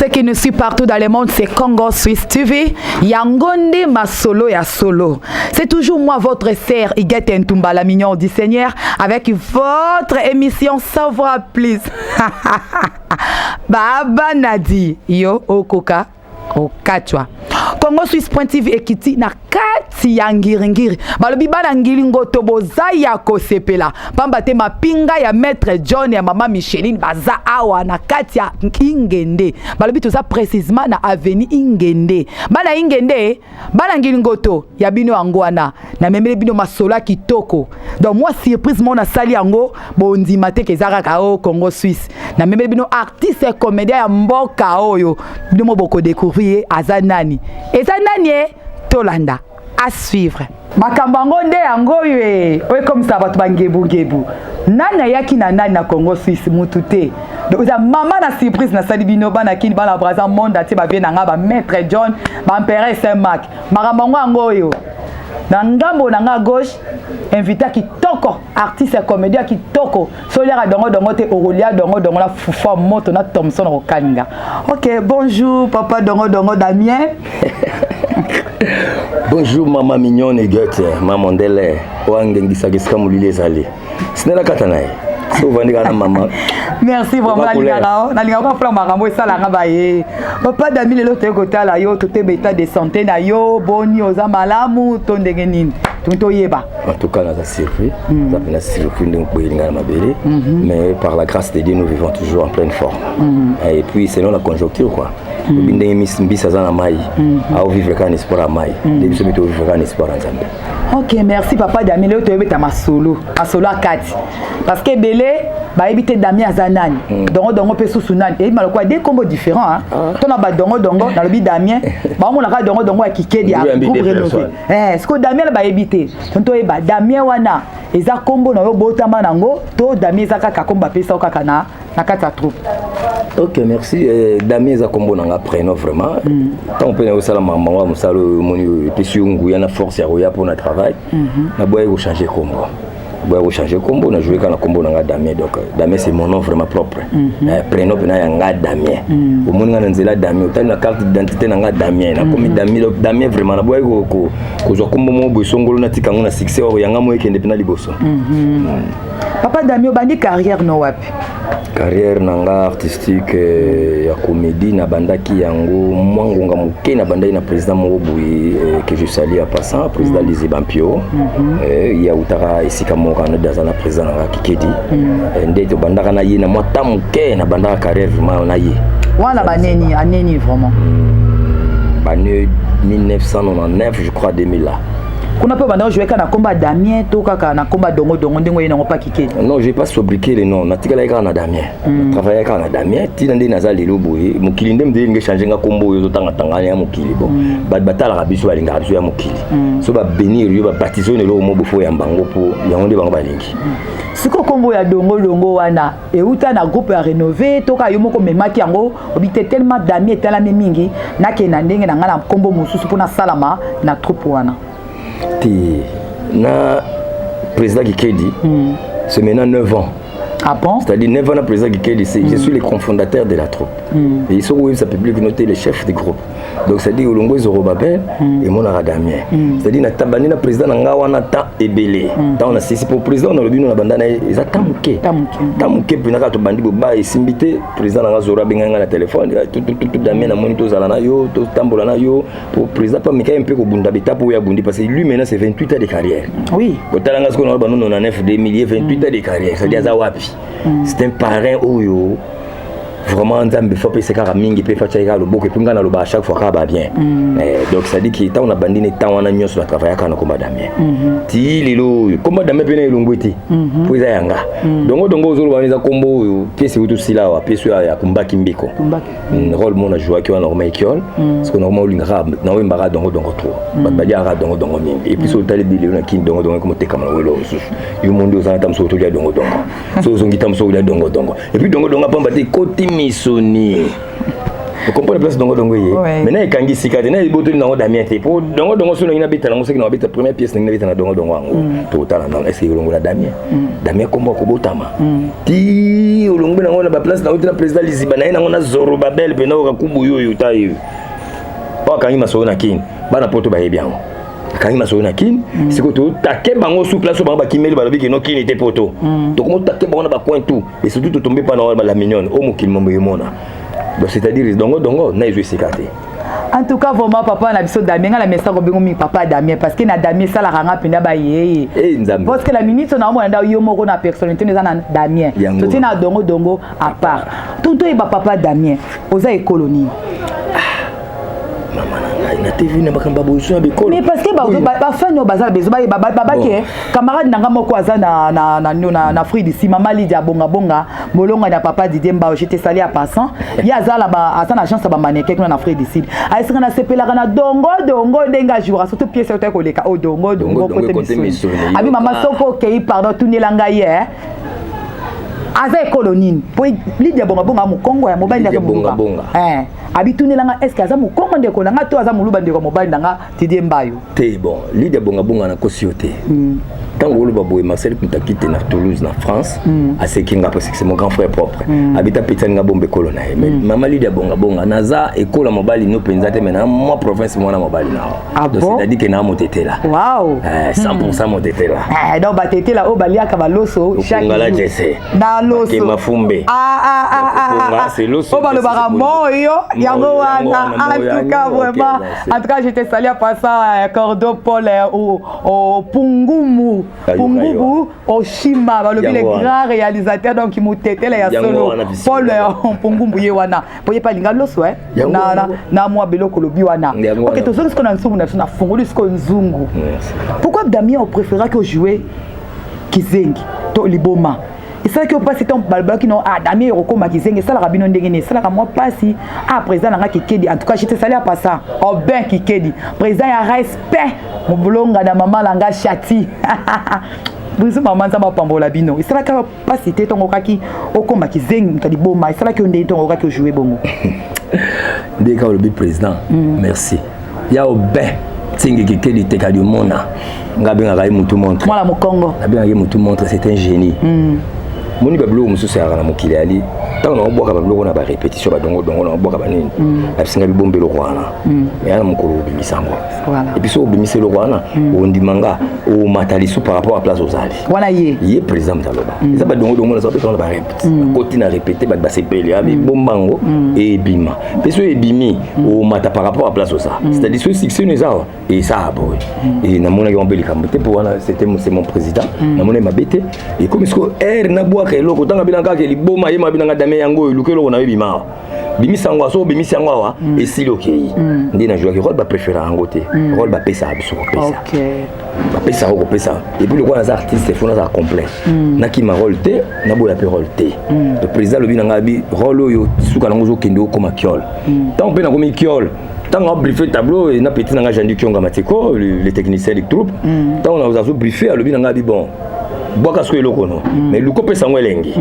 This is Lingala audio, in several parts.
Ceux qui nous suivent partout dans le monde, c'est Congo Suisse TV. Yango nde masolo ya solo. C'est toujours moi, votre sœur Iguette Ntumba, la mignon du Seigneur, avec votre émission Savoir Plus. Baba Nadi, yo okoka okatwa. Congo Suisse TV ekiti na kati ya ngiringiri. Balobi bana ngiringoto boza ya kosepela. Pamba te mapinga ya maître John ya mama Micheline baza awa na kati ya Ingende. Balobi toza précisément na avenue Ingende. Bana Ingende, bana ngiringoto ya bino yango wana. Namemeli bino masolo ya kitoko. Donc moi surprise mo nasali yango bondima te ke eza kaka o Congo Suisse. Namemeli bino artiste comédien ya mboka oyo. Bino mo bokodécouvrir ye aza nani. Eza nani e tolanda à suivre. Makambo yango nde yango oyo e oyo ekomisa bato bangebungebu. Nani ayaki na nani na Congo Suisse? Mutu te. Donc eza mama na surprise nasali bino, bana Kini, bana Braza, monde atie bavie na nga, bamaître John, baempereur Saint Marc. Makambo yango yango oyo na ngambo na nga gauche, invité kitoko, artiste comédien kitoko. So oliaka dongo dongo te, okolia dongo dongo na fufu moto na Thomson okokalinga. Ok, bonjour papa Dongo Dongo Damien. Bonjour mama mignonne Egote, mama Ndele, oyo angengisaka esika molili ezali. Sinela kata na ye. So ovandi kaka na mama. Merci vraiment, nalingaka nalingaka mpona makambo esalanga baye. Papa Dami, lelo toye kotala yo, toteba état de santé na yo. Boni, oza malamu to ndenge nini? Toni toyeba. En tout cas, naza surpris. Naza mpenza surpris ndenge koyelinga na mabele. Mais par la grâce de Dieu, nous vivons toujours en pleine forme. Et puis selon la conjoncture quoi. Obi ndenge mbisi aza na mai, aovivre kaka na espoir ya mai. Nde biso mpe tovivre kaka na espoir ya Nzambe. Ok, merci papa Dami. Lelo toyebeta masolo, masolo akati, parce que ebele bayebi te Dami aza nani, dongo dongo mpe susu nani. Eyebi malokola de kombo différent to na badongo dongo. Nalobi Damien, baomonaka dongo dongo ya Kikedi ya groupe rénové. Sikoyo Damien na bayebi te. To toyeba Damien wana eza kombo na yo botama nango to Damien eza kaka kombo bapesa yo kaka na kati ya troupe? Ok, merci. Damien eza kombo na nga, prénom vraiment. Ntango mpe naosala makambo yango ya mosala oyo, omoni oyo epesi yo nguya na force ya koya mpona travail, naboyaki kochange kombo, boya kochange kombo. Na joué kaka na kombo na nga Damien. Donc Damien, c'est mon nom vraiment propre. Prénom mpena ya nga Damien. Omoni nga na nzela Damien, otali na carte d'identité na nga Damien, nakomi Damien. Donc Damien vraiment, naboyaki kozwa kombo moko boye songolo, natika yango na succès oyo yanga mo ekende mpena liboso. Papa Damien, obandi carrière no wapi? Carrière na nga artistique ya comédie, nabandaki yango mwa ngonga moke. Nabandaki na président moko boye que je salue en passant, président Lise Bampio. Ye autaka esika moko wana aza na président na nga Kikedi. Nde tobandaka na ye na mwa ta moke. Nabandaka carrière vraiment na ye. Wana baneni aneni vraiment? Bane 1999, je crois, 2000 là. Kuna mpe obanda ojouer kaka na komba Damien to kaka na komba dongo dongo ndenge oye nango mpa Kikedi? Non, j'ai pas sobriqué le nom. Natikalaki kaka na Damien, travaillaki kaka na Damien ntina nde naza lelo boye. Mokili nde mde elingi change nga kombo oyo ozotangatanga ya mokili. Bon, bato batalaka biso, balingaka biso ya mokili. So babénir yo, babaptise oyo na eloko mo bofo oyamba yango, mpo yango nde bango balingi. Sikoyo nkombo ya dongo dongo wana euta na groupe ya rénové to kaka yo moko omemaki yango, obi te tellement Damien etalami mingi, nakende na ndenge na ngai na nkombo mosusu mpo nasalama na troupe wana? Te, na président Kikedi, c'est maintenant 9 ans. Ah bon? C'est-à-dire 9 ans na président Kikedi, je suis le cofondateur de la troupe. Et soki oyebisa public note, le chef du groupe. Donc c'est-à-dire olongo ezoroba mpe emonaka Damien. C'est-à-dire natabandi na président na nga wana temps ebele. Ntango nasisi po président nalobi no na banda na ye eza temps moke. Temps moke. Temps moke mpena kaka tobandi boba esimbi te. Président na nga Zoro abengai nga na telefone: "Tutututu, Damien, namoni tozala na yo, totambola na yo." Po président mpe amekaki mpe kobunda betape oyo abundi, parce que lui maintenant c'est 28 ans de carrière. Kotala nga sikoyo na bano 99 2000, ye 28 ans de carrière, c'est-à-dire aza wapi? C'est un parrain oyo vraiment Nzambe fo apesa kaka mingi mpe fatiaki kaka loboko. Et puis ngai naloba à chaque fois kaka babien. Donc c'est-à-dire que ntango nabandi ne ntango wana nyonso na travailla kaka na komba Damien ti lelo oyo. Komba Damien mpe na elongo te mpo eza yanga dongo dongo. Ozoloba wana eza kombo oyo pièce euti osila awa, pièce oyo ya Kumbaki Mbiko. Kumbaki. Rôle mo na jouaki wana nakoma ekiole parce que nakoma olingaka naoyembaka dongo dongo trop, bato baliaka dongo dongo mingi. Et puis so otali bilelo na Kini, dongo dongo ekomotekama na welo mosusu. Yo mondi ozala ta mosusu otolia dongo dongo, so ozongi ta mosusu olia dongo dongo. Et puis dongo dongo apamba te, ekoti misoni. Okomprendre place dongo dongo ye. Maintenant ekangi sika te, na ebotoli nango Damien te, po dongo dongo so nangi nabeta nango, soki nabeta première pièce, nangi nabeta na dongo dongo yango. Totala nango, est ce que elongola Damien? Damien kombo akobotama ti olongwe nango na baplace nango te, na président Liziba na ye nango na Zorobabel mpena okakubu yo oyo ta ye oyo akangi masolo na Kini. Bana Poto bayebi yango, akangi masolo na Kini. Sikoyo totake bango su place oyo bango bakimeli, balobi keno Kini te, Poto. Tokomo take bango na bacoin tout et surtout totombe mpa na la mignonne oyo mokili mambo emona. Donc c'est-à-dire dongo dongo na ezwi esika te. En tout cas, vraiment, papa na biso Damien, nga na mesa kobengo mingi papa Damien, parce que na Damien esalaka nga mpenza bayeye. Eh, Nzambe. Parce que la minute na omona nda yo moko na personnalité eza na Damien. Yango. Totie na dongo dongo à part. Toyeba, papa Damien, oza ekolo nini? Mama na ngai, na TV na makambo ya boye na bikolo. Mais parce que bafani oyo baza bezo bayeba, babake camarade na nga moko aza na Afrique d'ici, mama Lidia Bongabonga Molonga na papa Didier Mbao, je te salue en passant. Ye aza na aza na agence ya bamannequin kuna na Afrique du Sud. Ayesinga nasepelaka na dongo dongo ndenge ajouera, surtout pièce oyo koleka oyo dongo dongo. Dongo, dongo, kote kote misuni. Misuni. Abi mama, soki okei, pardon, tunela ngai ye aza ekolo nini, po Lidia Bongabonga mokongo ya mobali nde aza Lidia moluba. Bongabonga. Eh, abitunelanga est ce que aza mokongo ndeko na nga to aza moluba ndeko ya mobali na nga Didie Mbayo? Te, bon, Lidia Bongabonga, nakosi yo te. Ntango oloba boye, Marcel Kuntakite na Toulouse, na France, aseki nga parce que c'est mon grand frère propre. Abita petani nga bomba ekolo na ye. Mais mama Lidia Bongabonga, naza ekolo ya mobali no mpenza te, mais na mwa province mwana mobali na. Ah. Donc bon? c'est-à-dire que na motetela. Wow. Eh, 100% motetela. Eh, donc batetela oyo baliaka baloso chaque Okongala jour. Jesse. Na loso. Makema Fumbe. Ah, ah, ah, ah, Okonga, ah, ah. c'est loso. Oyo balobaka moyo yango wana. En tout cas, vraiment, en tout cas, je te salue en passant, Cordo Paul au Pungumu. Ayoka. Pungumu Oshima, balobi le Yango wana. grand réalisateur, donc motetela ya Yango solo. wana, biso. Paul Pungumu ye wana po ye pa alinga loso, eh. Yango Na, wana. na mwa biloko lobi wana. Yango Ok. wana. Tozongi sikoyo na nzungu na biso, nafungoli sikoyo nzungu. Merci. Pourquoi Damien opréféraki ojouer kizengi to liboma? Esalaki yo mpasi ntango balobaki no: "Ah, Damien ekokóma kizengi"? Esalaka bino ndenge nini? Esalaka mwa mpasi? Ah, président na nga Kikedi, en tout cas je te salue en passant, Obin Kikedi, président ya respect, mobolonga na mama na nga Chati biso, mama, Nzambe apambola bino. Esalaka mpasi te ntongo okaki okóma kizengi, moto ya liboma? Esalaki yo ndenge ntongo okaki ojouer bongo? Nde kaka olobi président, merci ya Obin Ntingi Kikedi Tekadi. Omona nga abengaka ye mutu montre. Mwana mokongo. Nabengaka ye mutu montre, c'est un génie. Moni babiloko mosusu eyaka na mokili ali. Ntango naobwaka babiloko na barépétition, badongodongo naobwaka banini, abisinga bibomba eloko wana, eya na mokolo obimisa yango. Voilà. Et puis soki obimisa eloko wana, ondima nga omata lisu par rapport à place ozali. Wana ye. Ye président moto aloba eza badongodongo naza beta wana, barépété, bakoti na répété, bato basepeli, abibomba yango, ebima. Mpe soki ebimi, omata par rapport à place oza, c'est-à-dire soki succès no eza awa, esala boye. E namonaki wango mpe likambo te, mpo wana c'est mon président, namoni mabe te. Ekomi sikoyo aire nabwaka eloko. Ntango abinanga kaka liboma, ye mabinanga: "Dame, yango oyo, luka eloko na yo ebima awa, bimisa yango awa." Soki obimisi yango awa, esili, okei. Nde najwaki rôle, bapréféra yango te, rôle bapesaka biso kopesa. Bapesaka kopesa. Et puis lokola naza artiste, faut nazala complet. Nakima rôle te, naboya mpe rôle te. Le président alobi na ngai abi rôle oyo suka nango ozokende okóma kiole. Ntango mpe nakomi kiole, ntango abriefe tableau na petit na ngai Jandi Kionga Matiko, le technicien de troupe, ntango azobriefe, alobi na ngai abi: "Bon, bwaka sikoyo eloko no, mais luka opesa yango elengi."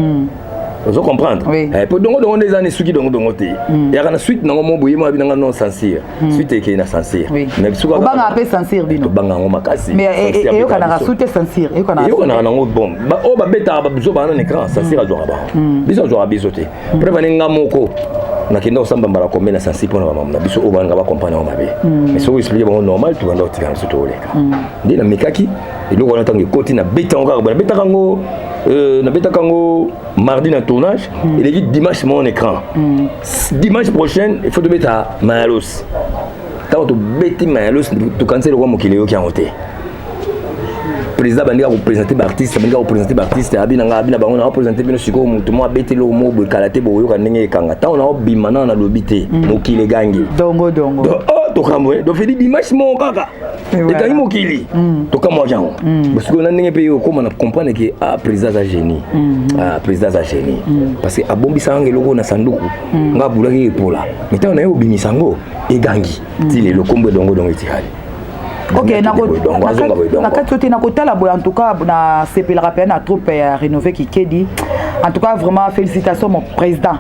Ozo comprendre? Oui. Eh, po dongo dongo nde eza na esuki dongo dongo te, eyaka na suite nango mo boye mo abi nanga non censure, suite ekei na censure. Mais soki Obangaka mpe censure bino? Tobanga yango makasi. Mais Censure eyokanaka abetaka biso. su te, censure eyokanaka? Eyokanaka nango. Bon, oyo babetaka biso bana na écran, censure azwaka bango, biso azwaka biso te. Preuve ane, nga moko nakenda kosamba mbala kombe na sensi mpona bamama na biso oyo balinga bacomprendre yango mabe. Mais soki explique bango normal, tobanda kotika na biso, tokoleka. Nde namekaki eloko wana, ntango ekoti, nabeta yango kaka boye. Nabetaka yango, nabetaka yango mardi na tournage, eleki dimanche mon écran. Dimanche prochaine, il faut tobeta Mayalos. Ntango tobeti Mayalos, tokanisi eloko mokili eyoki yango te. Président bandika koprésente baartiste, bandika koprésente baartiste, abi na nga, abi na bango: "Na oprésente bino sikoyo motu mo abeti eloko moko boye, kala te bokoyoka ndenge ekanga." Ntango na obima nana, nalobi te, mokili egangi. Dongo dongo. Donc, oh, tokamwe. Donc fedi dimanche moko kaka ekangi mokili, tokamwaki yango. Sikoyo na ndenge mpe okóma na comprendre ke ah, président aza génie. Ah, président aza génie, parce que abombisaka nga eloko na sanduku, nga abulaki epola, mais ntango na ye obimisa yango, egangi ti lelo, kombo edongo dongo etikali. Ok. Azonga boye dongo. Na kati oyo te, nakotala boye. En tout cas, nasepelaka mpenza na troupe ya rénové Kikedi. En tout cas, vraiment, félicitations mon président.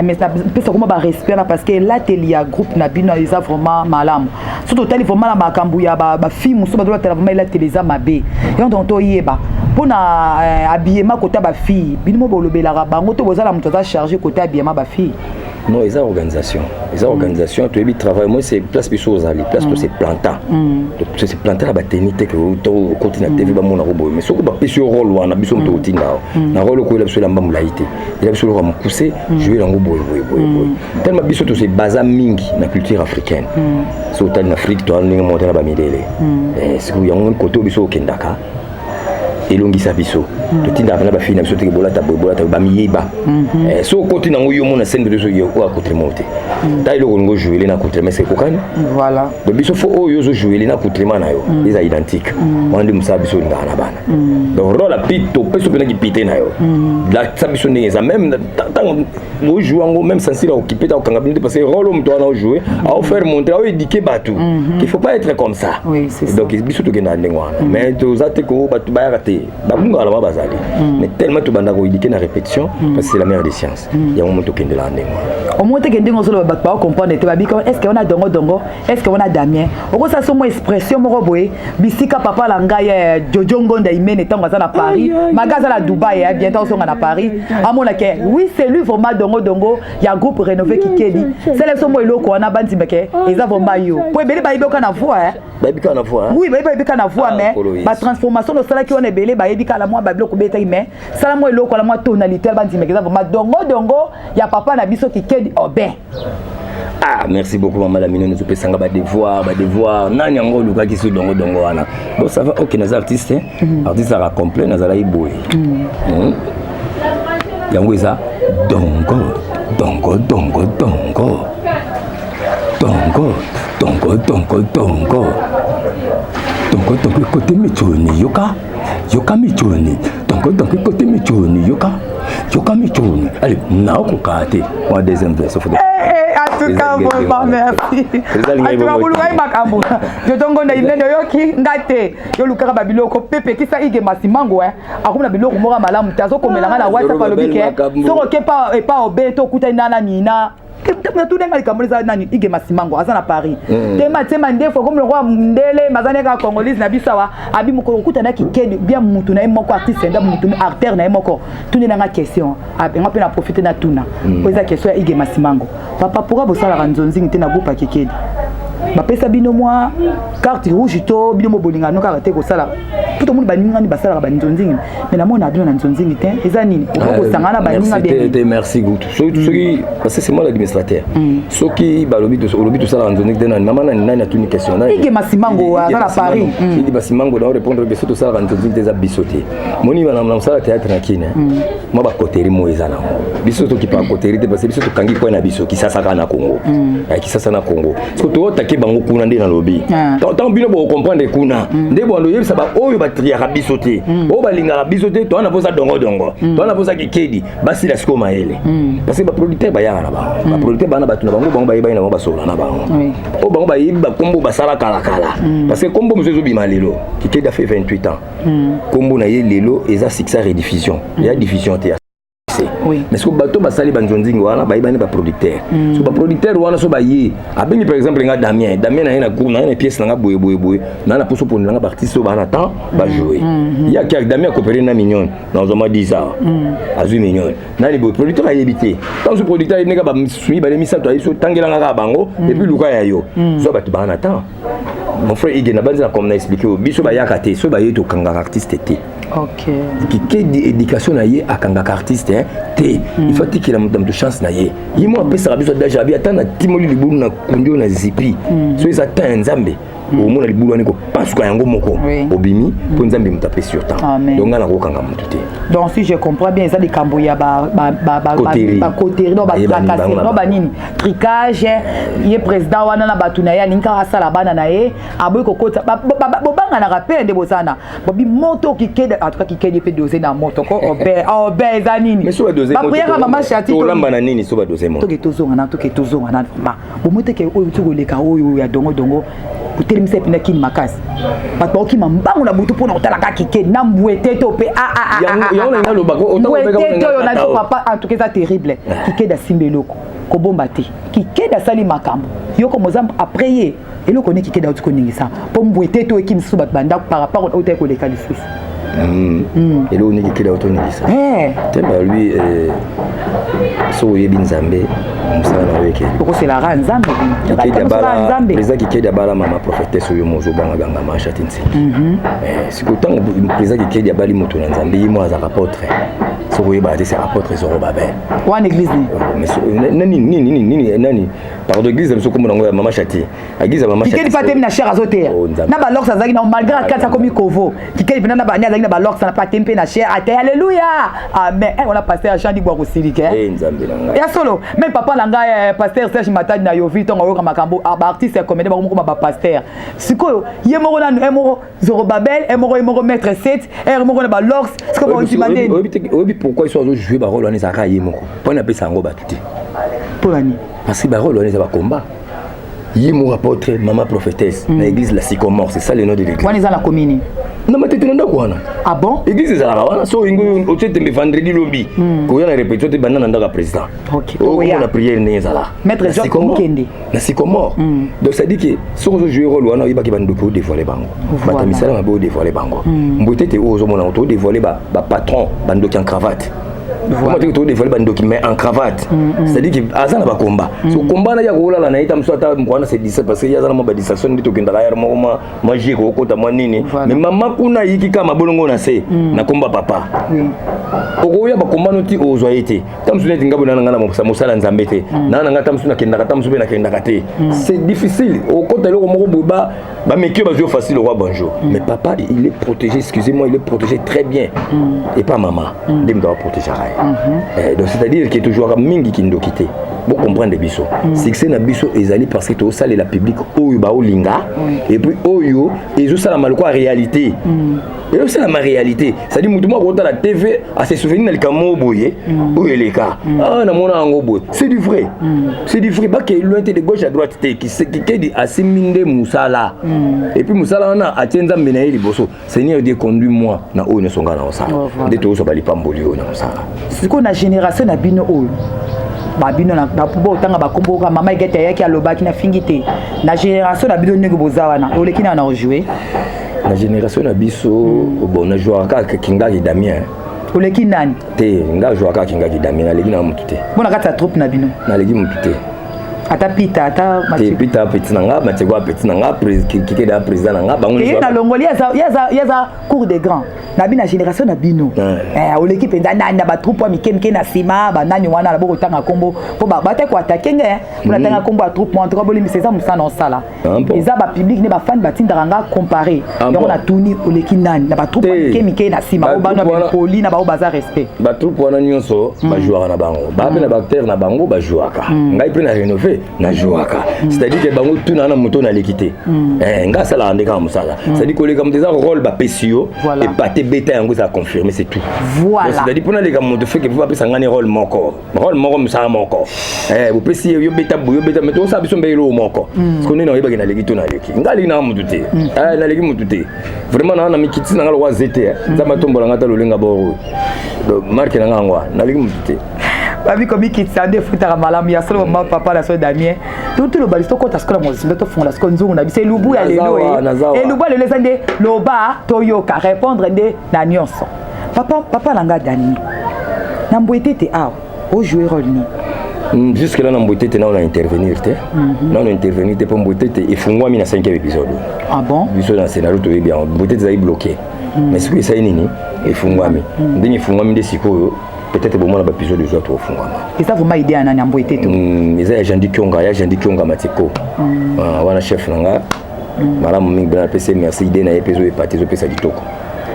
Mais napesa koma barespect wana parce que elateli ya groupe na bino eza vraiment malamu. So totali vraiment na makambo ya bafille mosusu bazolatela, vraiment elateli eza mabe. Yango donc toyeba mpona habillement kota bafille, bino mo bolobelaka bango to bozala moto aza chargé côté habillement bafille? Non, eza organisation, eza organisation. Toyebi travail. Moi, c'est place biso ozali, place to se planta, to se planta na bateni te ke okoti na TV, bamonako boye. Mais soki bapesi yo rôle wana, biso moto otinda awa na rôle, okoyela biso elamba molai te, ela biso eloko ya mokuse, jouer yango boye boye boye boye. Tellement biso tose baza mingi na culture africaine. So otali na Afrique, toa ndenge moko te na bamidele. Sikoyo yango kote oyo biso okendaka, elongisa biso, totindaka mpena bafille na biso teke bolata boye, bolata boye, bamiyeba. So okoti nango yo mona scène, biso oyo accoutrement te, ta eloko olingi ojouele na accoutrement ese ekokani. Voilà. Donc biso fo oyo ozojouele na accoutrement na yo eza identique. Wana nde mosala biso olingaka na bana. Donc rôle api topesi mpena kipite na yo, lakisa biso ndenge eza. Même ntango ojoue yango, même sensile akokipe ta kokanga bino te, parce que rôle oyo moto wana ojoue aofaire montrer, aoéduquer bato qu'il faut pas être comme ça. Oui, c'est ça. Donc biso tokendaka ndenge wana, mais toza te ko bato bayaka te, babungaka na ba bazali, mais tellement tobanda koéduquer na répétition, parce que c'est la mère des sciences. Yango mo tokendelaka ndenge wana. Omoi teke ndenge ozoloba, bato baocomprendre te. Babika est ce que wana Dongo Dongo, est ce que wana Damien? Okosala so mwa expression moko boye bisika papa na ngai Jojo Ngonda Imene, ntango aza na Paris, maga aza na Dubai, bientôt ozonga na Paris, amonake oui, c'est lui vraiment Dongo Dongo ya groupe rénové Kikedi. Sala biso mwa eloko wana, bandimake eza vraiment yo, po ebele bayebi oka na voix. Bayebi kaka na voix. Oui, bayebi kaka na voix, mais batransformation osalaki wana, ebele bayebi kaka na mwa babiloko obetaki. Mais sala mwa eloko wana, mwa tonalité, bandimake eza vraiment Dongo Dongo ya papa na biso Kikedi Obin. Ah, merci beaucoup, mama Lamine. Ozopesanga badevoir, badevoir nani yango olukaki so Dongo Dongo wana. Bon, ça va, ok, naza artiste. Artiste aka complet, nazalaki boye. Yango eza Dongo Dongo Dongo Dongo Dongo Dongo Dongo Dongo Dongo Dongo ekote mitoni, yoka yoka mitoni, Dongo Dongo ekote mitoni, yoka yoka mitoni. Allez, naokoka te mwa deuxième verse. En tout cas, vraiment merci. En tout cas, bolukai makambo Jojo Ngonda Inene, oyoki nga te, yo lukaka babiloko pepe kisa ige masimango akomi na biloko moko ya malamu te. Azokomela nga na WhatsApp, alobi ke soki oke epa obe to okutani na nani na natunenga likambo eza nani. Ige Masimango aza na Paris, tema tema ndefo komi lokwa ndele maza ndenge kaka congolise na biso awa. Abi mokolo okutana Kikedi bien, mutu na ye moko artiste nda mutu artère na ye moko, tunelanga question nga mpe na profite na tuna po eza question ya Ige Masimango. Papa, pourquoi bosalaka nzonzingi te na groupe ya Kikedi? Bapesa bino mwa carte rouge to bino mo bolingaka no kaka te kosala? Po tomoni baningani basalaka banzonzingi, mais namona bino na nzonzingi te. Eza nini? Okoki kosanga na baninga? Bien, merci Gutu. Soki, parce que c'est moi l'administrateur, soki balobi, olobi tosalaka nzonzingi te, nani mama nani nani atuni question? Ige Masimango aza na Paris. Ige Masimango, na répondre que soki tosalaka nzonzingi te, eza biso te. Moni na mosala théâtre na kine, mwa bacoterie mo eza nango. Biso tokipa coterie te, parce que biso tokangi point na biso Kisasa kaka na Congo, Kisasa na Congo. Soki tootake bango kuna nde nalobi, ntango bino bokocomprendre kuna nde bwando oyebisa baoyo batriaka biso te, oyo balingaka biso te. Towana mposa Dongodongo, towana mposa Kikedi, basila sikoyo mayele, parce que baproducteur bayaka na bango, baproducteur bana bato na bango, bango bayebani na bango, basola na bango, oyo bango bayebi bakombo basala kalakala, parce que kombo mosusu ezobima lelo. Kikedi a fait 28 ans, kombo na ye lelo eza succès, rediffusion ya diffusion te. Mais soki bato basali banzonzingi wana bayebani, baproducteur, so baproducteur wana so baye abengi par exemple nga Damien, Damien na ye na groupe na ye na pièce na nga boye boye boye, na na poso ponela nga baartiste oyo baa na temps bajoue. Ye aki Damien akopere na Mignone, nazwama 10 ans, azwi Mignone nani boye. Producteur ayebi te. Ntango so producteur ayebi ndenge bamisusu mibale misato ayebi, so tangelanga kaka bango et puis luka ya yo, zwa bato baa na temps. Mon frère Ige, na banzi na comme na expliqué oyo, biso bayaka te. So baye, tokangaka artiste te. Kikedi, éducation na ye, akangaka artiste te. Il faut atikela moto na moto chance na ye. Ye mo apesaka biso adage, abi ata na timoli libulu na kundi oyo na zipi, so eza temps ya Nzambe, omona libulu wana ekopasuka yango moko, obimi, mpo Nzambe moto apesi yo temps. Donc ngai nakokanga moto te. Donc si je comprends bien, eza likambo ya bacoterie, donc batracasserie, no banini, tricage. Ye président wana na bato na ye, alingi kaka asala bana na ye, aboyi kokota. Bobanganaka mpe nde bozana bobi moto Kikedi. En tout cas, Kikedi mpe dose na moto ko obe obe eza nini? Baprière mama Chati. Tolamba na nini so badose moto? Toke tozonga na, toke tozonga na vraiment bomoi teke oyo ti koleka oyo ya Dongo Dongo. Kotelemisa ependa kini makasi, bato bakokima mbangu na butu mpona kotala kaka Kikedi na mbwete to mpe. Mbwete oyo na biso, papa, en tout cas eza terrible. Kikedi asimba eloko kobomba te. Kikedi asali makambo yoko moza après ye eloko nini. Kikedi auti koningisa mpo mbwete to eki misusu bato bandako par rapport oyo tayi koleka lisusu. Eloko nini Kikedi auti koningisa te? Balobi soki oyebi Nzambe, mosala na yo ekeli. Okoselaka Nzambe. Président Kikedi abala mama prophétesse oyo mozobanga ganga masha te nsiki. Sikoyo ntango président Kikedi abali moto na Nzambe, ye mo azalaka apôtre. Soki oyebaka te, c'est apôtre Zorobabel. Wana église? Nani nini nini nani, pardon, église na biso kombo nango ya mama Chati, église ya mama. Kikedi pa temi na chaire, azoteya na balox, azalaki na malgré akati akomi kovo. Kikedi mpena na bani azalaki na balox na pa te mpe na chaire ate. Alleluya, amen. Wana pasteur Jean Dibwa kosilike. Nzambe na ngai. Ya solo, même papa na ngai, pasteur Serge Matadi na Yovi, ntongo ayoka makambo baartiste ya comédien bakomokoma bapasteur. Sikoyo ye moko nanu, ye moko Zorobabel, ye moko, ye moko maître 7 r moko na balox. Sikoyo ondima ndeni? Oyebi pourquoi so azojouer barole wana? Ezalaka ye moko mpona apesa yango bato te. Mpo nini? Parce que barole wana eza bakomba ye moko apôtre, mama prophétesse na église La Sycomore, c'est ça le nom de l'église. Wana eza na komini? Na Matete, na ndako wana. Ah bon? Église ezalaka wana. So olingi otie tembe vendredi, lobi koya na répétition te, banda na ndako ya président, okomona prière ndenge ezala. Maître Jacques Mokende. Na Sycomore. Donc ça dit que soki ozojouer rôle wana, oyebaki bandoki, odévoile bango, bato ya misala mabe, odévoile bango. Mboye tete oyo ozomona, to odévoile bapatron, bandoki en cravate. Comment tu dévoiler bandoki mais en cravate? C'est-à-dire que aza na bakomba, so komba na ya kolala na ye ta mosu ata wana, c'est 17, parce que ye aza na mwa badistraction nde tokendaka yare moko mwa jie kokota mwa nini. Mais mama kuna ayiki kaka mabolongo na se na komba papa, okoya bakomba no ti ozwa ye te. Ta mosu neti nga boye, na nga na mosala Nzambe te, na nga ta mosu nakendaka, ta mosu mpe nakendaka te. C'est difficile okota eloko moko boye, bameki oyo bazwi yo facile roi bonjour. Mais papa, il est protégé, excusez-moi, il est protégé très bien et pas mama nde moto aprotégeaka ye. Donc c'est à dire que tozwaka mingi kindoki te. Bocomprendre biso, succès na biso ezali parce que tozosalela public oyo baolinga et puis oyo ezosalama lokola réalité, ezosalama réalité. C'est-à-dire motu moko akotala TV, ase souvenir na likambo moko boye oyo eleka, ah, namona yango boye. C'est du vrai, c'est du vrai. Bakei loin te, de gauche à droite te. Kikedi asimbi nde mosala et puis mosala wana atie Nzambe na ye liboso. Seigneur Dieu, conduis moi na oyo nyonso ngai na kosala, nde tozozwa balipamboli oyo na mosala. Sikoyo na génération na bino oyo babino botanga bakombo oka mama Egete ayaki alobaki na fingi te, na génération na bino ndenge boza wana, oleki na ojouer? Na génération na biso, bon, najouaka kaka Kingaki Damien. Oleki nani? Te, nga jouaka kaka Kingaki Damien, naleki na motu te. Mpo na kati ya troupe na bino? Naleki motu te. Ata Pita, ata? Te, Pita petit na nga, Matieko petit na nga, Kikeda ya président na nga, bango. Ye na longoli, ye aza cour des grands na bino. Na génération na bino, oleki mpenza nani na batroupe ya mike mike na nsima? Banani wana na bokotanga nkombo mpo bate koatake nge mpo natanga nkombo ya troupe? Mo en tout cas bolimbisa, eza mosala osala, eza bapublic nde bafani batindaka nga compare yango. Natuni, oleki nani na batroupe ya mike mike na nsima, oyo bana bapoli na bao baza respect? Batroupe wana nyonso bajouaka na bango, baa mpe na baacteur na bango bajouaka. Ngai mpe na rénové, najouaka. C'est-à-dire que bango tuna na moto naleki te. Ngai asalaka nde kaka mosala. C'est-à-dire koleka moto eza rôle bapesi yo, epate beta yango eza confirmé, c'est tout. C'est-à-dire mpona leka moto feke mpo bapesa ngai ni rôle moko, rôle moko, mosala moko. Bopesi ye, yo beta boye, yo beta, mais tosala biso mbe eloko moko. Parce que nde naoyebaki naleki to naleki, ngai aleki nanga motu te. Naleki motu te vraiment. Naa na mikiti na nga lokwa zete, Nzambe atombola nga ata lolenga boro marke na nga yango, naleki motu te. Babi komikitisa nde efutaka malamu ya solo. Mama, papa na so Damien, toloba liso, tokɔta sikoyo na mozindo, tofungola sikoyo nzungu na biso. Elubu ya lelo, elubu ya lelo eza nde loba toyoka, répondre nde na nyonso. Papa, papa na nga Dani, na mbwe tete awa ojouer rôle nini? Jusque là na mbwe tete nao na intervenir te, nao na intervenir te, mpo mbwe tete efungwami na 5e épisode. Ah bon? Biso na scénario toyebi yango, mbwe tete ezali bloqué, mais sikoyo esali nini? Efungwami. Ndenge efungwami nde sikoyo peut-être bomona baépisode ezwa tokofungwama. Eza vraiment idée ya nani, ya mbwe tete? Eza ya Jandi Kionga, ya Jandi Kionga Mateko wana, chef na nga malamu mingi. Bena napesi ye merci, idée na ye mpe ezoyepate, ezopesa kitoko.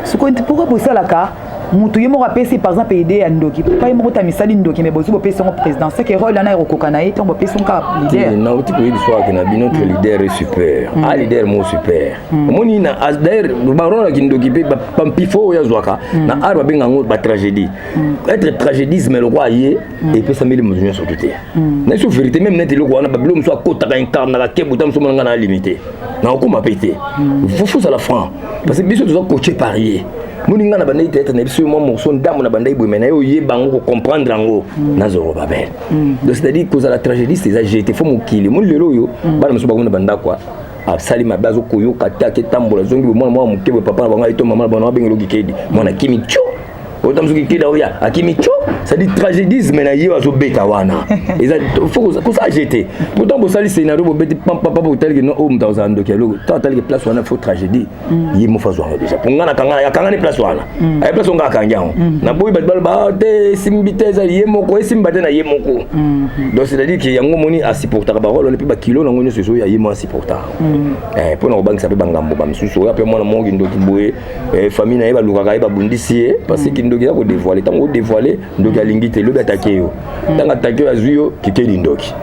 Sikoyo pourquoi bosalaka Moto ye moko apesi par exemple idée ya ndoki, pourquoi ye moko ta misali ndoki? Mais bozwi, bopesi yango président, c'est que rôle wana ekokoka na ye ntango bopesi yango kaka leader. Nauti koyebi so na bino, notre leader est super. A leader mo super. Omoni na d'ailleurs barôle ya kindoki mpe bampifo oyo azwaka na art, babenga yango batragédie. Être tragédisme lokwa ye epesameli moto nyonso to te. Na biso vérité même neti eloko wana, babilo mosusu akotaka, incarnaka kebuta mosusu, monanga na limité na okóma mpe te. Faut ozala franc, parce que biso toza coaché par ye. Moni nga na bandai théâtre na biso, mwa morceau ndambo na bandai boye, mais na ye oyeba yango, kocomprendre yango nazoro babel. Donc c'est à dire kozala tragédiste eza jete fo mokili. Moni lelo oyo bana mosusu bakomi na bandako, asali mabe, azokoyoka te, aketambola, zongi boye, mwana mwana moke boye, papa na bango ayeto, mama na bango abengeli okikedi, mwana kimi tio, ota mosuki keda oya akimi tio. C'est-à-dire tragédisme na ye azobeta wana eza faut kosala jete. Pourtant bosali scénario, bobeti pampapa, botaliki no oyo moto akozala ndoki ya eloko to ataliki place wana, faut tragédie ye moko azwa yango déjà. Po nga nakanga, akangani place wana, aye place onga akangi yango. Naboyi bato baloba te esimbi te, eza ye moko, esimba te na ye moko. Donc c'est-à-dire que yango moni asupportaka barôle wana mpe bakilo nango nyonso ezoya, ye mo asupportaka mpona kobangisa mpe bangambo bamisusu oyo mpe mwana moko kindoki boye, famille na ye balukaka ye, babundisi ye, parce que kindoki eza kodévoile. Ntango odévoile ndoki, alingi te lobi atake yo. Ntango atake yo, azwi yo kikeli ndoki.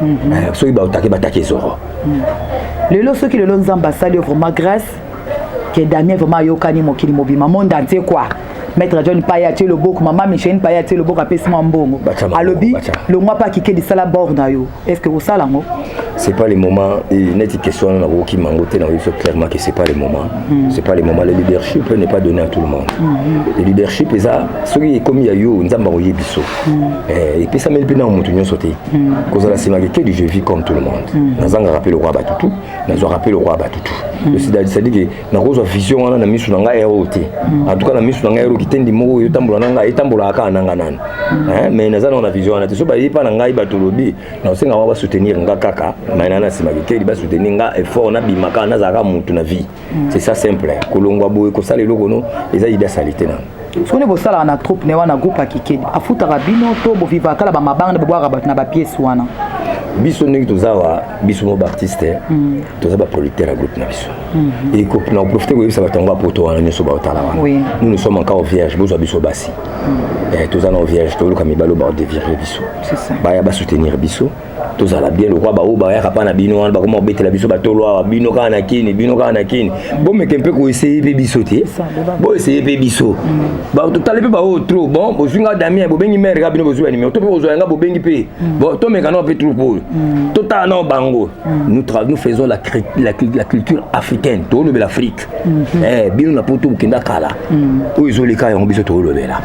Soki baotake, batake ezoro. Lelo, soki lelo Nzambe asali yo vraiment grâce que Damien vraiment ayokani mokili mobima, monde entier quoi, maître John Paye atie loboko, mama Micheline Paye atie loboko, apesi mwa mbongo, alobi longwa mpe akikeli, sala bord na yo, est ce que kosala yango? C'est pas le moment. Et neti question wana, nakoki mango te. Nakoki so clairement que c'est pas le moment. C'est pas le moment. Le leadership n'est pas donné à tout le monde. Le leadership eza soki ekomi ya yo, Nzambe akoyebi so epesameli mpe na moto nyonso te. Kozala nsima kekedi, je vis comme tout le monde. Nazangaka mpe lokwa bato tu, nazwaka mpe lokwa bato tu. C'est-à-dire que nakozwa vision wana na misu na ngai ero te. En tout cas na misu na ngai ero, kitendi moko oyo etambola na ngai, etambolaka kaka na nga nanu, mais naza nano na vision wana te. So baye mpa na ngai, bato lobi nakosenga bango basoutenir nga kaka mai na nsima kekeli, basoutenir nga effort, nabima kaka, nazalaka mutu na vie. C'est ça, simple. Kolongwa boye, kosala eloko no eza ida sali te nano. Soki bosalaka na troupe ne wana, groupe ya Kikedi, afutaka bino to bovivaka kala bamabanga nde bobwaka bato na bapièce wana? Biso ndenge toza wa, biso mo baartiste, toza baproducteur ya groupe na biso. Na koprofite koyebisa bato yango apoto wana nyonso baotala wana, nous, nous sommes encore vierge. Bozwa biso basi, toza na vierge, toluka mibali oyo baodévierge biso, baya basoutenir biso, tozala bien lokwa baoyo bayaka mpa na bino wana, bakoma kobetela biso batolo awa, bino kaka na kini, bino kaka na kini. Bomeke mpe koessayer mpe biso te, boessayer mpe biso. Totali mpe baoyo trop bon. Bozwi nga Damien, bobengi mare kaka bino, bozwi banimero to mpe bozwa yanga, bobengi mpe bon, tomeka nao mpe troupe oyo, totala nao bango. Nous faisons la culture africaine, toolobela Afrique. Bino na poto bokenda kala, oyo ezoleka yango biso toolobela.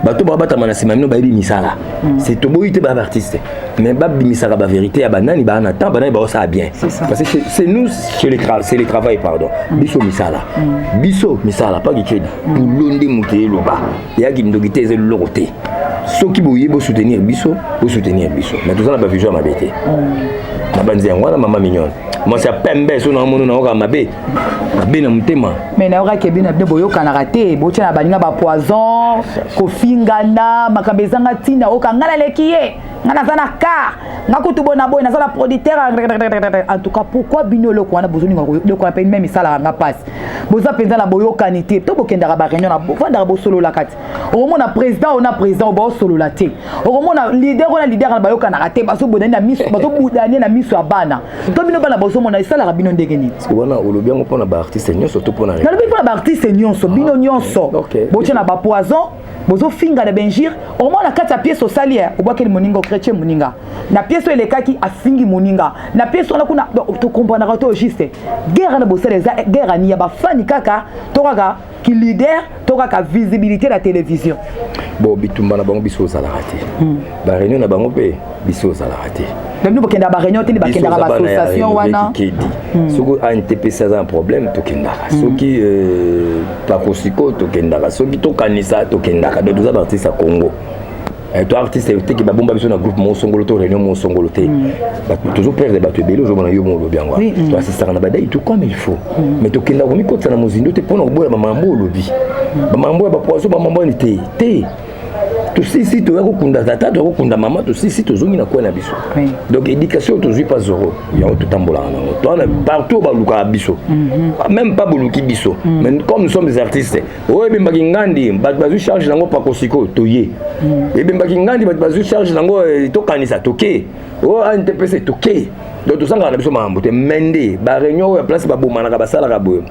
Bato babatama na nsima bino, bayebi misala. C'est toboyi te baya baartiste, mais babimisaka bavérité ya banani baa na temps, banani baosala bien, parce que c'est nous, c'est le travail, pardon. Biso misala, biso misala pa kikedi pulo nde moto eloba eyaki ndoki te, eza eloko te. Soki boye bosoutenir biso, bosoutenir biso, mais toza na bavision ya mabe te na banzi yango wana. Mama mignonne, mwasi ya pembe, so naomona naoka mabe mabe na motema. Mais nayokaki bino bino boyokanaka te, botia na baninga bapoison, kofingana, makambo ezanga ntina. Oyoka ngai naleki ye, ngai naza na car, nga kutu bona boye, naza na producteur. En tout cas, pourquoi bino eloko wana bozolinga eloko wana mpe meme esalaka nga mpasi? Boza mpenza na boyokani te to bokendaka baréunion na bofandaka, bosololaka te? Okomona président oyo na président oyo baosolola te, okomona leader oyo na leader na bayokanaka te, bazobudani na miso, bazobudani na miso ya bana to bino bana bozomona. Esalaka bino ndenge nini? Wana olobi yango mpona baartiste nyonso to mpona? Nalobi mpona baartiste nyonso, bino nyonso. Botia na bapoison, bozofinga na bainjure. Omona kati ya pièce osali, obwakeli moninga, ochrétien moninga na pièce oyo elekaki, afingi moninga na pièce wana kuna. Tokomprenaka to juste guerre wana bosala eza guerre ani ya bafani kaka to kaka ki leader to kaka visibilité na télévision? Bon, bitumba na bango, biso ozalaka te. Baréunion na bango mpe, biso ozalaka te. Bino bokendaka baréunion te? Nde bakendaka baassociation wana? Kedi soki ANTPC aza na problème, tokendaka. Soki pakosiko, tokendaka. Soki tokanisa, tokendaka. Donc toza baartiste ya Congo. To artiste teke babomba biso na groupe moko songolo to réunion moko songolo te. Tozoperdre bato ebele, ozomona yo mo olobi yango. Toassistaka na badai tout comme il faut, mais tokendaka komikotisa na mozindo te mpona koboya bamambo olobi, bamambo ya bapoison, bamambo yani te te. Tosisi, toya kokunda tata, toya kokunda mama, tosisi, tozongi na kwe na biso. Donc éducation tozwi pa Zoro, yango totambolaka nango. Towana partout balukaka biso, même pas boluki biso, mais comme nous sommes des artistes, oyo ebembaki ngandi, bato bazwi charge nango pako. Sikoyo toye, ebembaki ngandi, bato bazwi charge nango, tokanisa toke oyo ANTPC toke. Donc tosangaka na biso makambo te, mais nde baréunion oyo ya place babomanaka, basalaka boye,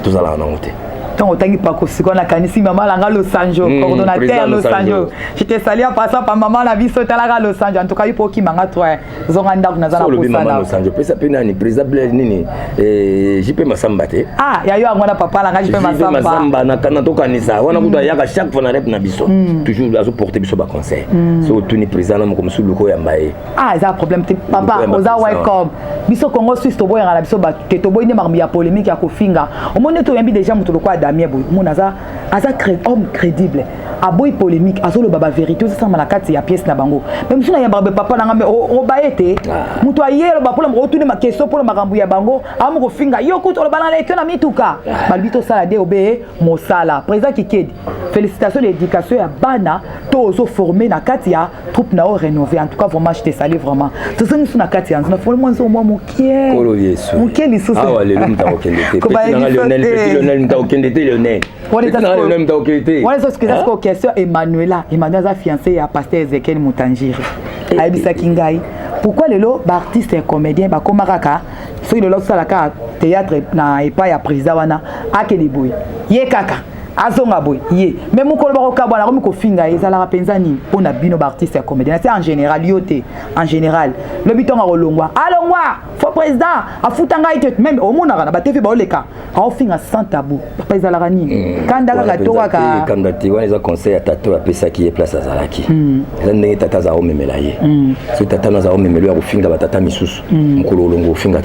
tozalaka nango te. Ntango otangi Pakosiko, nakanisi mama nanga Losanjo, coordonnateur Losanjo. Je te salue en passant par mama na biso. Talaka Losanjo, en tout cas yo mpo okimanga to zonga ndako, naza na posana. Losanjo, pesa mpe nani, président Blaise nini, JP Masamba te? Ah, ya yo yango na papa nanga JP Masamba. Masamba na tokanisa wana kutu, ayaka chaque fois na rep na biso, toujours azoporte biso baconseil. So otuni président na moko mosusu, luka oyamba ye. Ah, eza problème te, papa, oza welcome. Biso Congo Suisse toboyanga na biso bato te, toboyi nde makambo ya polémique, ya kofinga. Omoni nde toyambi déjà moto lokola Damien boye, omoni aza homme crédible, aboyi polémique, azoloba bavérité ozosalama na kati ya pièce na bango. Mais mosu nayambaka be papa nanga, me obaye te. Moto aye aloba mpona otuni maquestion mpona makambo ya bango, amu kofinga yo kutu, oloba na leto na mituka. Balobi tosala nde obe mosala. Président Kikedi, félicitation de l'éducation ya bana to ozoforme na kati ya troupe na yo rénové. En tout cas vraiment, je te salue vraiment. Tozongi so na kati ya nzona folo mwa nzo mwa mokie. Kolo Yesu. Mokie lisusu. Awa lelo moto akokende te. Lionel, petit Lionel, moto akokende te. Lionel, Lionel, moto akokende te. Wana eza sikoyo question. Emmanuela, Emmanuel aza fiancé ya pasteur Ezekiel Mutanjiri, ayebisaki ngai pourquoi lelo baartiste ya comédien bakóma kaka soki lelo tosala kaka théâtre na epai ya président wana, akende boye, ye kaka azonga boye ye, mais mokolo bakokabwana, akomi kofinga ye. Ezalaka mpenza nini mpo na bino baartiste ya comédien? C'est en général, yo te, en général. Lobi ntongo akolongwa, alongwa fo président afuta ngai te. Même omonaka na baTV baoleka, aofinga sans tabou. Papa, ezalaka nini? Kanda kaka to kaka? Kanda te. Wana eza conseil ya tata oyo apesaki ye place azalaki. Eza ndenge tata azala omemela ye. Soki tata no azala omemela oyo ya kofinga batata misusu, mokolo olongo ofinga.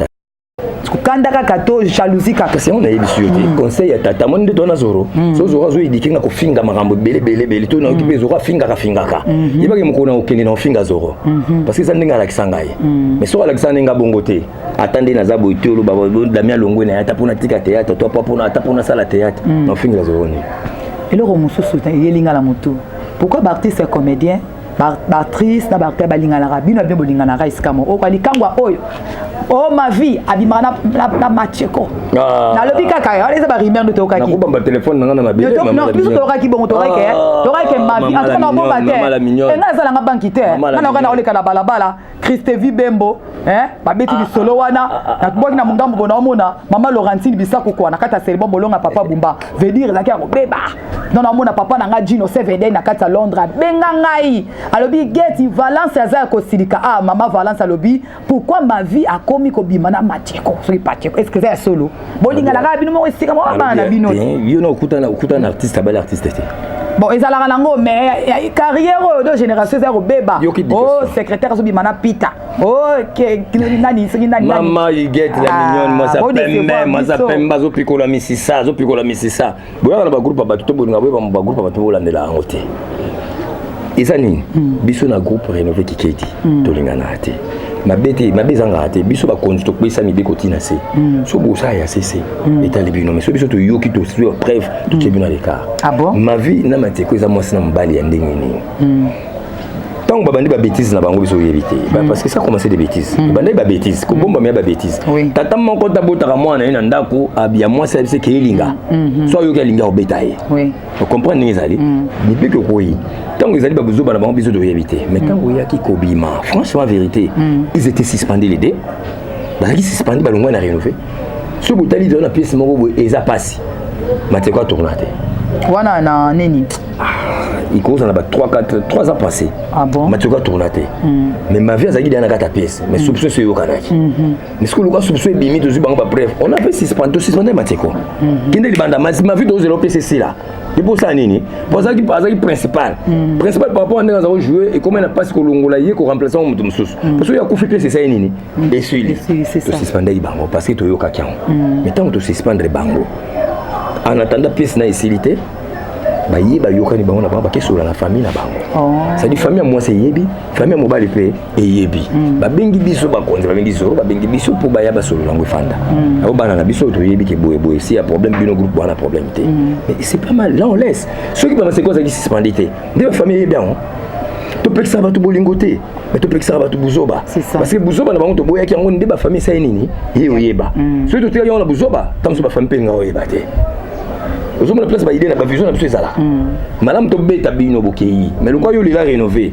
Kanda kaka to jalousie kaka? Kasi yango nayebisi yo te, conseil ya tata moni nde towana Zoro. So Zoro azoéduquer nga kofinga makambo ebele ebele ebele, to nayoki mpe Zoro afingaka fingaka, yebaki mokolo na kokende na kofinga Zoro, parce que eza ndenge alakisa ngai. Mais soki alakisa ndenge abongo te, ata nde naza boye te, oloba Dami alongwe na ye, ata mpona tika théâtre to mpona ata mpona asala théâtre, na ofingela Zoro nini? Eloko mosusu eyelinga na motu: pourquoi baartiste ya comédien, baactrice na baacteur balinganaka? Bino bino bolinganaka esika moko. Oyo likangwa oyo o ma vie abimaka na Macheko. Nalobi kaka wana eza barumeur nde toyokaki. Nakobamba telefone nanga na mabele. Biso toyokaki bongo, toyokaki ma vie atuka na bomba te. Enga ezalanga banki te, nga nayoka na oleka na balabala Christevi Bembo, babeti lisolo wana, nabwaki na mongambo bona omona mama Laurentine Bisako kwa na kati ya Selebo Bolonga, papa Bumba veut dire ezalaki ya kobeba. Non, naomona papa na nga Gino Seveden na kati ya Londres, abenga ngai, alobi Geti Valence aza ya kosilika. Ah, mama Valence alobi pourquoi ma vie akomi kobima na Macheko, soki Pacheko. Est ce que eza ya solo? Bolinganaka bino moko esika moko, bana na bino? Yo na okutana artiste abali artiste te. Bon, ezalaka nango, mais carrière oyo do génération eza kobeba. O secrétaire azobima na Pita, o nani, soki nani. Mama Igete la mignonne, mwasa pembe, mwasa pembe, azopikola misisa, azopikola misisa. Boyaka na bagroupe ya bato to bolinga boyeba bagroupe ya bato, bolandela yango te. Eza nini? Biso na groupe rénové Kikedi, tolinganaka te. Mabe te, mabe ezangaka te. Biso bakonzi topesa mibeko ntina se so bosala ya sese etali bino, mais so biso toyoki, tozwi preuve, totie bino à l'écart. Ah bon? Ma vie na Mateko eza mwasi na mobali ya ndenge nini? Ntango babandi babêtise na bango, biso oyebi te, parce que ça commencé des bêtises, ebandaki babêtise, kobombama ya babêtise. Tata moko tabotaka mwana ye na ndako ya mwasi, ayebisi ke elinga so ayoki alingi akobeta ye. Ocomprendre ndenge ezali mibeko ekoyi. Ntango ezali babuzoba na bango, biso toyebi te. Mais ntango oyaki kobima, franchement vérité, ils étaient suspendus, les deux bazalaki suspendus, balongwa na rénové. Soki botali na pièce moko boye, eza pasi, Mateko atourna te. Wana na nini? Ikozala ba 3 4 3 ans passé. Ah bon? Mateko atourna te, mais ma vie azalaki deya na kati ya pièce, mais soupçon eso eyokanaki. Mais soki oluka soupçon ebimi, tozwi bango bapreuve, on a fait suspendre, tosuspendre Mateko, kende libanda. Ma vie tozela opesa esila epo osala nini? Po azalaki principal par rapport a ndenge aza kojouer, ekómi na mpasi kolongola ye, koremplace yango moto mosusu, parce oyo akufi, pièce esali nini? Esili. Esili, c'est ça. Tosuspendaki bango parce que toyokaki yango. Mais ntango tosuspendre bango, en attendant pièce na esili te. Baye bayokani bango na bango, bakesola na famille na bango. C'est-à-dire famille ya mwasi eyebi, famille ya mobali mpe eyebi. Babengi biso bakonzi, babengi zoro, babengi biso mpo baya basolola yango, efanda. Ao bana na biso toyebi ke boye boye, si ya problème, bino groupe wana problème te. Mais c'est pas mal, là on laisse. Soki bamaseko azalaki suspendu te, nde bafamille eyebi yango. Topekisaka bato bolingo te, mais topekisaka bato buzoba. C'est ça. Parce que buzoba na bango toboyaki yango, nde bafamille esali nini, ye oyeba. Soki totikaki yango na buzoba, ntango mosusu bafamille mpe elinga oyeba te. Ozomona place baidée na bavision na biso ezalaka malamu. Tobeta bino bokei, mais lokwa yo lela rénové,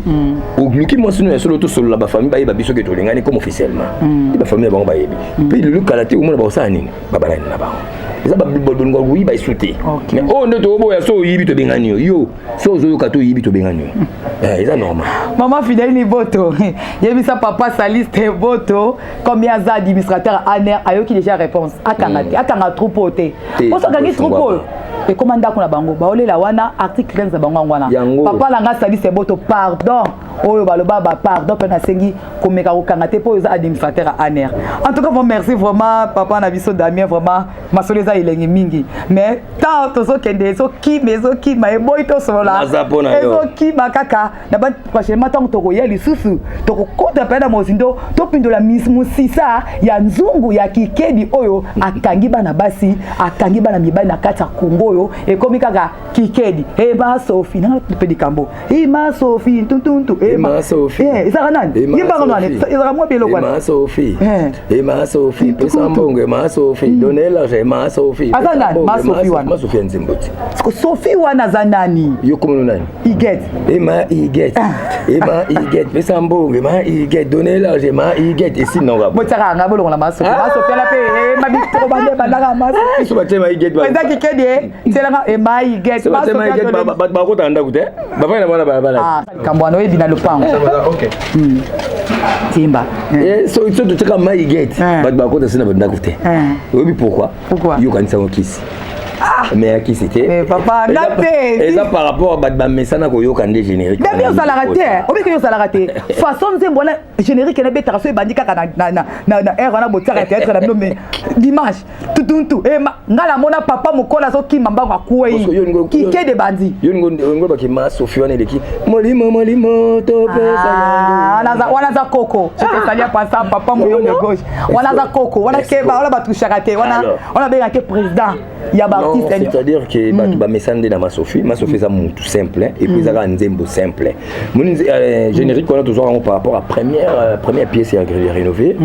oluki mwasi no ya solo, tosolola, bafamille bayeba biso ke tolingani comme officiellement, nde bafamille na bango bayebi mpe. Lelo kala te, omona bakosala nini, babalani na bango. Eza bolingo koyiba esu te. Mais oyo nde toboya, so oyibi, tobengani yo. Yo so ozoyoka te, oyibi, tobengani yo. Eza normal. Mama Fidèle Boto, yebisa papa Saliste Boto, comme aza administrateur ANR, ayoki déjà réponse. Akanga te, akanga troupeau te. Te, poso akangi efungwama. troupeau, ekóma ndako na bango, baolela wana article 15 na bango yango wana. Yango. Papa na nga Saliste Boto, pardon, oyo baloba ba pardon mpe nasengi komeka kokanga te, mpo oyo eza administrateur ya ANR. En tout cas vraiment merci, vraiment papa na biso Damien, vraiment masolo eza elengi mingi, mais tant tozokende, ezokima, ezokima, eboyi tosolola. Naza mpo na yo. Ezokima kaka na ba prochainement. Ntango tokoya lisusu, tokokota mpe na mozindo, topindola mosisa ya nzungu ya kikedi oyo akangi bana basi, akangi bana mibali na kati ya Kongo. Oyo ekomi kaka kikedi ema Sofi nanga mpe likambo ema Sofi ntuntuntu. Ema Sophie. Ezalaka nani? Ema Yembaka nani? Sophie. Ezalaka mwa biloko wana. Ema Sophie. Ema Sophie, pesa Tukutu. mbongo, Ema Sophie, donner l'argent, Ema Sophie. Aza Pesa nani? mbongo, Ma Ema Sophie wana. Ma Sophie ya nzembo ti. Siko Sophie wana aza nani? Yo komono nani? Iget. Ema Iget. Ema Iget, pesa mbongo, Ema Iget, donner l'argent, Ema Iget, esi na Botiaka yanga bolongola Masofi. Masofi ala mpe ema bitoko bande bandaka Masofi. So batie Ma Iget. Eza kikedi e tielanga ema Iget. So batie Ma Iget, bato bakota na ndako te. Bafai na bana balabala. Likambo wana oyebi na lopango. Ok. Timba. So totiaka Ma Iget, bato bakota se na bandako te. Oyebi pourquoi? Pourquoi? Yokanisa ngo kisi, mais ya kisi te. Mais papa, nga te. Eza par rapport a bato bamesana koyoka nde générique. Mais bi ozalaka te, obiki ozalaka te. Façon nzembo wana générique ena ebetaka, so ebandi kaka na aire wana, botiaka théâtre na bino, mais dimanche tutuntu ema nga namona papa mokolo azokima mbango, Parce que yo akwei kikede bandi. Yo ningo baki Ma Sofi wana eleki molimo molimo topesa. Ah, wana aza koko, je te salue pasa papa moyongo gauche. Wana aza koko wana, keba wana batushaka te wana. Alors. Wana bengaka président ya Non, baartiste. c'est-à-dire que bato bamesana nde na Masofi. Masofi eza mutu simple, hein, et puis ezaka nzembo simple. Moni générique wana tozwaka yango par rapport à première pièce ya rénové.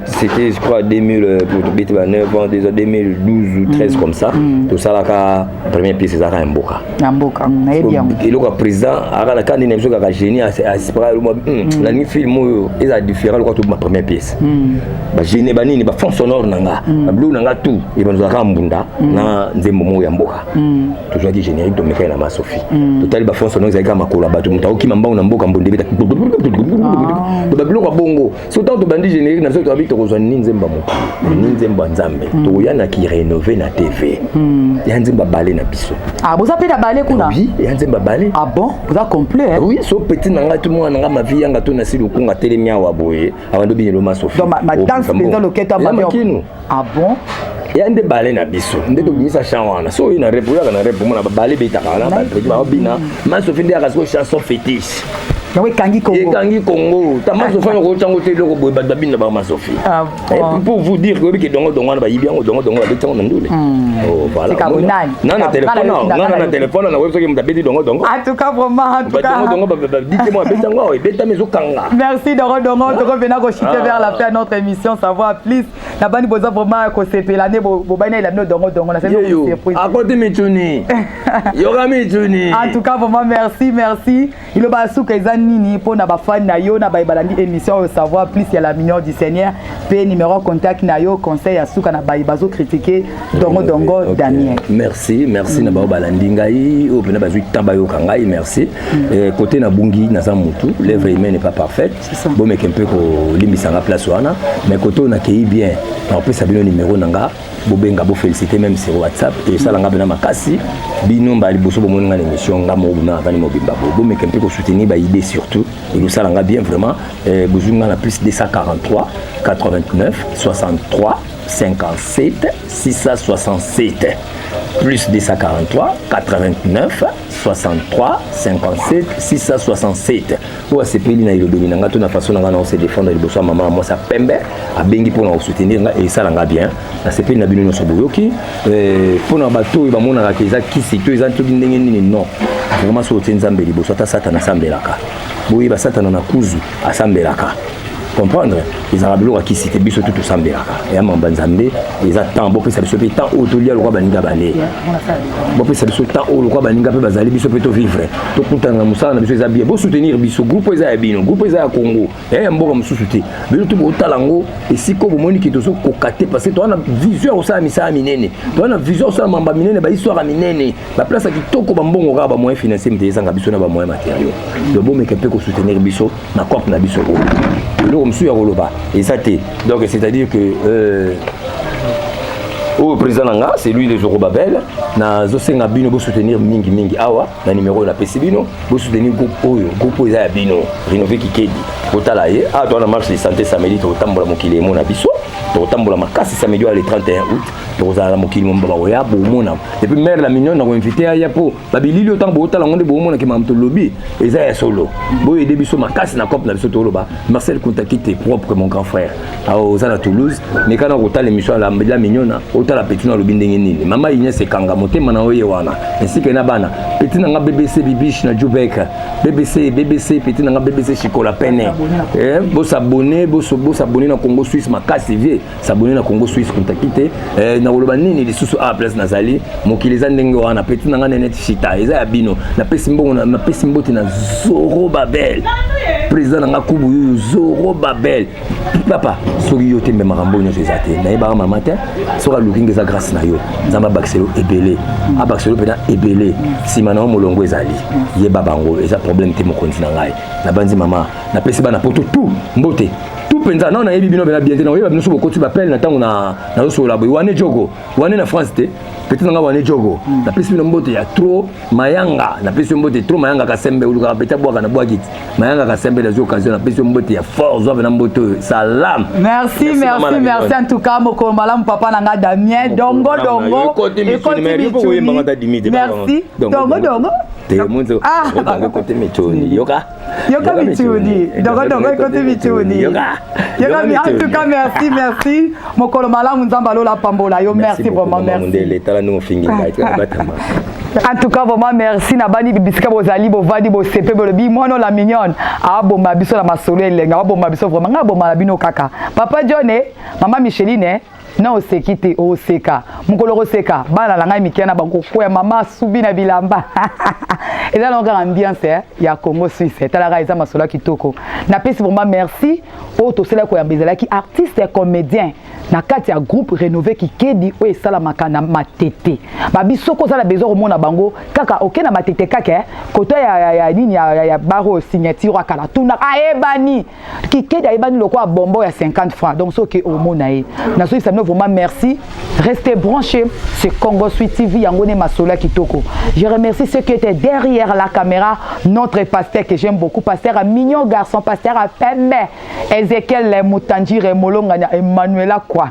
C'était je crois 2000, pour tobeti ba 9 ans déjà, 2012 ou 13 comme ça. Tosalaka première pièce, ezalaka ya mboka. Na mboka, nayebi yango. Eloko ya président aka na kandi na biso kaka génie aspira, nalingi film oyo ezala différent. Lokola tobima première pièce, bagénie banini, bafond sonore na nga, babiloko na nga, tout ebandozalaka mbunda na nzembo moko ya mboka. Tozwaki générique, tomekaki na Masofi, totali bafond sonore ezalaki kaka makolo ya bato, moto akokima mbango na mboka, mbonde ebeta, babiloko ya bongo. So ntango tobandi générique na biso, tobabi tokozwa nini? Nzembo ya mokili, ni nzembo ya Nzambe? Tokoya na kirénové na TV ya nzembo ya bale na biso. Ah, boza mpe na bale kuna? Oui, ya nzembo ya bale. Ah bon, boza complet, hein? Oui, so petit na ngai to mwana na ngai mavi yanga to na sili okunga, telemi awa boye, awandi obinelo Masofi. Donc ma danse mpenza loketo ya makinu. Ah bon. Ya nde bale na biso nde tobimisa chant wana. So oyo na rep, oyaka na rep, omona babale betaka wana, bapeti baobina Masofi nde yaka sikoyo chanson fétiche. Yango ekangi Kongo. Ekangi Kongo. Ta Masofi wana kotango te, eloko boye bato babina ba Masofi. Ah bon. Pour vous dire koyebi ke dongo dongo wana bayibi yango, dongo dongo babeti yango na ndule. Oh, voilà. Tika nani? Na na telefone, Nga nga na telefone na webi soki moto abeti dongo dongo. En tout cas vraiment, en tout cas dongo dongo badite mo abeti yango awa, ebetami, ezokanga. Merci Dongo Dongo. Tokovena kochite Ah. vers la fin de notre émission Savoir Plus. Na bani boza vraiment kosepela nde bobani na elabino Dongo Dongo na Yeyo surprise. Akoti mituni, yoka mituni. En tout cas vraiment merci, merci. Iloba suka eza nini mpona bafani na yo na baye balandi émission oyo Savoir Plus ya la Minion du Seigneur, mpe numéro contact na yo, conseil ya suka na baye bazocritiquer Dongo Dongo? Ok. Damien. Merci, merci na bao balandi ngai oyo mpena bazwi temps bayoka ngai, merci. Côté nabungi, naza mutu, l'œuvre humaine n'est pas parfaite. Ça. Bomeke mpe kolimbisa nga place wana, mais côté oyo nakei bien, nakopesa bino numéro na nga, bobenga, bofélicité même sur WhatsApp, esala nga mpena makasi. Bino mbala liboso bomoni nga na émission, nga moko bima avandi mobimba boye, bomeke mpe kosoutenir baidée, surtout ekosala nga bien vraiment. Bozwi nga na +243 80. 89 63 57 667. Plus 243 89 63 57 667. Oyo asepeli na elobeli na nga to na façon na nga na se défendre liboso ya mama ya mwasi ya pembe, abengi mpona kosoutenir nga, esala nga bien. Nasepeli na bino nyonso boyoki mpona bato oyo bamonaka ke eza kisi to eza toki ndenge nini. Non, vraiment, soki otie Nzambe liboso, ata Satana asambelaka. Boyeba, Satana na kuzu asambelaka. Comprendre, ezalaka biloko ya kisi te. Biso tu tosambelaka eya mamba Nzambe. Eza temps bopesa biso mpe temps oyo tolia lokwa baninga bale. Bopesa biso temps oyo lokwa baninga mpe bazali, biso mpe tovivre, tokutana na mosala na biso. Eza bien, bosoutenir biso. Groupe eza ya bino, groupe eza ya Congo, eya ya mboka mosusu te. Bino to botala yango esika oyo bomoni ke tozokoka te, parce que toza na vision ya kosala misala minene, toza na vision ya kosala mamba minene, bahistoire ya minene, baplace ya kitoko, bambongo kaka, bamoyen financier mite ezanga biso na bamoyen matériaux. Donc bomeka mpe kosoutenir biso na cope na biso oyo. Eloko mosusu ya koloba eza te. Donc c'est à dire que oyo président na nga, c'est lui le Zorobabel. Nazosenga bino bosoutenir mingimingi awa na numéro oyo napesi bino. Bosoutenir groupe oyo, groupe oyo eza ya bino, Rénové Kikedi. Botala ye awa, toza na marche de santé samedi. Tokotambola mokili emo na biso, tokotambola makasi samedi oyo le 31 août. Tokozala na mokili momba, bakoya bomona. Et puis mare la mignonne, nakoinvite aya mpo babilili oyo ntango bootala yango nde bomonaki makambo tolobi eza ya solo. Boyede biso makasi na cope na biso. Toloba Marcel Kuntakite propre, mon grand frère, oza na Toulouse, mais kana kotala émission ya la mignonne, otala petit na alobi ndenge nini. Mama Ines ekanga motema na oye wana ainsi que na bana petit na nga BBC Bibiche na Jubek BBC BBC, petit na nga BBC Chikola pene. Bosabone, bosabone na Congo Suisse makasi. Vie sabone na Congo Suisse Kuntakite. Nakoloba nini lisusu? A place nazali, mokili eza ndenge wana. Petit na nga Nene Chita, eza ya bino. Napesi mbongo, napesi mbote na Zoro Babel, président na nga kubu yuyu Zoro Babel. Papa, soki yo te, mbe makambo nyonso eza te. Nayebaka mama te soki aluki nga, eza grâce na yo. Nzambe abakiselo ebele, abakiselo mpena ebele. Nsima na yo molongo ezali, yeba bango, eza problème te. Mokonzi na ngai, nabandi mama, napesi bana poto tout mbote, tout mpenza. Nao nayebi bino mpena bien te, nakoyeba bino so bokoti bapele na ntango nazosolola boye. Wane jogo wane na France te, petit na nga wane jogo, napesi bino mbote ya trop. Mayanga, napesi yo mbote trop. Mayanga Kasembe, olukaka peti abwaka na bwaki ti Mayanga Kasembe, nazwi occasion, napesi yo mbote ya fort. Zwa pena mbote oyo, salam. Merci, merci, merci en tout cas. Mokolo malamu, papa na nga Damien Dongo Dongo. Ekoti mituni. Merci Dongo Dongo. Dongo ekoti mituni, yoka. Yoka mituni, Dongo Dongo ekoti mituni. Yoka. Yoka. En tout cas, merci, merci. Mokolo malamu, Nzambe alola pambola yo. Merci vraiment, merci. Mondele, tala ndenge ofingi ngai, batama. En tout cas, vraiment merci na bani bisika bozali, bovandi, bosepe, bolobi mwana la mignonne aboma biso na masolo elenga, aboma biso vraiment. Nga aboma na bino kaka papa John, mama Micheline na oseki te, oseka mokolo koseka bana na ngai mike na bakokwea mama asubi na bilamba. Eza nango kaka ambiance ya Congo Suisse. Talaka, eza masolo ya kitoko. Napesi vraiment merci. Oyo tosalaki koyamba ezalaki artiste ya comédien na kati ya groupe Rénové Kikedi oyo esalamaka na Matete. Babi soki oza na besoin komona bango kaka, oke na Matete kaka kota ya nini ya bar oyo signature akala, tuna ayebani Kikedi, ayebani lokola bonbon ya 50 francs. Donc soki omona ye, nazoyebisa bino vraiment merci. Restez branchés, c'est Congo Suisse TV, yango ne masolo ya kitoko. Je remercie ceux qui étaient derrière la caméra, notre pasteur que j'aime beaucoup, pasteur mignon garçon, pasteur à pembe Ezekiel Mutandjire Molonganya Emmanuela quoi.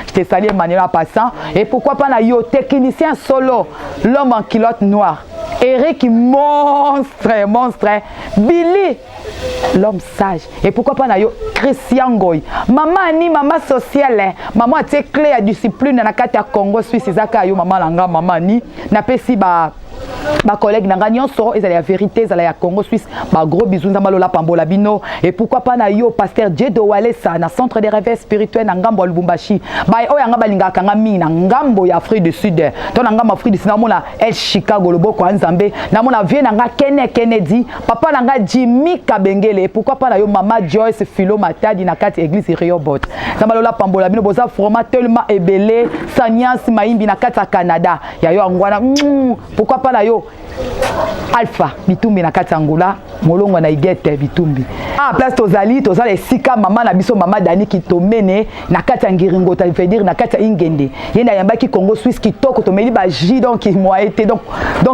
Je te salue Emmanuela passant. Et pourquoi pas na yo technicien solo, l'homme en culotte noire, Eric monstre, monstre Billy, l'homme sage. Et pourquoi pas na yo Christian Goy, mama Ani, mama sociale, mama atie clé ya discipline na kati ya Congo Suisse. Ezaka yo mama na nga mama Ani. Napesi ba bacollègue na nga nyonso, ezala ya vérité, ezala ya Congo Suisse, bagros bisous. Nzambe alola pambola bino. Et pourquoi pas na yo pasteur Jedo Walesa na centre de réveil spirituel na ngambo ya Lubumbashi. Baye oyo yanga balingaka nga mingi na ngambo ya Afrique du Sud to na ngambo Afrique du Sud, namona El Chicago, loboko ya Nzambe. Namona vie na nga Kene Kennedy, papa na nga Jimmy Kabengele. Et pourquoi pas na yo mama Joyce Philo Matadi na kati église Rehoboth. Nzambe alola pambola bino, boza vraiment tellement ebele. Sanias Maimbi na kati ya Canada, ya yo yango wana. Pourquoi pas na yo Alpha Bitumbi na kati ya Angola, molongo na Igete Bitumbi. Ah, place tozali, tozala esika mama na biso, mama Dani Kitomene, na kati ya Ngiringota, veut dire na kati ya Ingende. Ye nde ayambaki Congo Suisse kitoko, tomeli ba jus, donc moyen te. Donc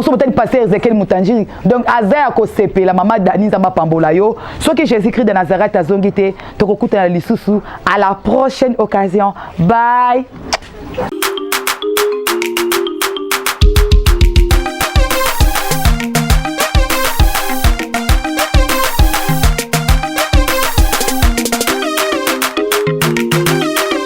so botali pasteur Ezekiel Mutanjiri, donc aza ya kosepela. Mama Dani, Nzambe apambola yo. Soki Jésus-Christ de Nazareth azongi te, tokokutana lisusu à la prochaine occasion. Bye.